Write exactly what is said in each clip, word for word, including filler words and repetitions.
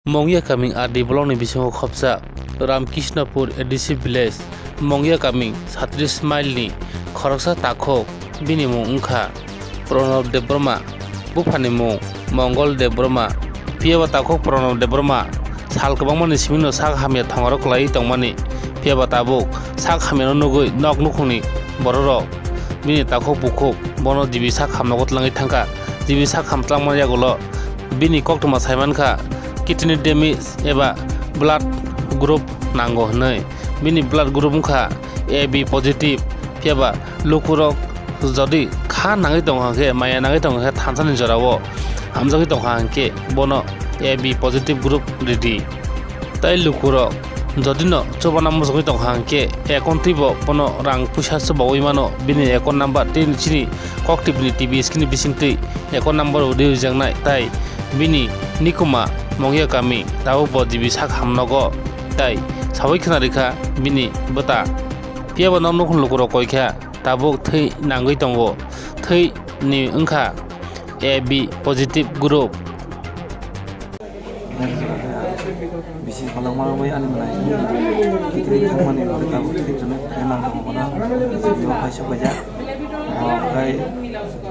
Mongya kaming R D block ni bisingo khopsa Ramkishnapur A D C village, Mongya kaming satris mile ni khoroksa takhuk, bini mung wngkha Pranab Debbarma, buphani mung Mongol Debbarma. Phiya ba takhuk Pranab Debbarma sal kwbangma ni simi no sak hamya thongaro kwlaiwi tongmani, phiya ba tabuk sak hamya no nugwi nok nukhungni bororok bini takhuk bukhuk bono jibi sak hamnogo tlangwi thangkha. Jibi sak ham tlangmani yagulo bini koktwma saimankha kidney damage eba blood group nango hwnwi. Bini blood group wngkha A B positive, phiya ba lukurok jodi kha nangwi tongkha hwnkhe, maya nangwi tongkha hwnkhe thansani jorao hamjagwi tongkha hwnkhe bono A B positive group ridi. Tai lukurok jodi no chubana muchungwi tongkha hwnkhe account twibo bono rang puisa chubaui mano. Bini account number tei chini koktwibini T V screen ni bisingtwi account number bo rijaknai, tai bini nikuma Mongya kami tabuk bo jibi sak hamnogo tai saui khna rikha bini bwta. Phiya ba nok nukhung lukurok koikha tabuk thwi nangwi tongo, thwi ni wngkha A B positive group. Bisi kolokma bai ani mwnai. Kitri thangmani bagwi tabuk thik hwnwi khe nang tongo bono. Sini o kaisa kaijak. Bo khe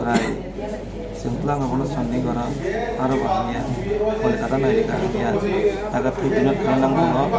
prai chwng twlang abono sandi gora. Aro bo hamya. Kolikata nai rikha hamya. Taga thik hwnwi khe nang tongo.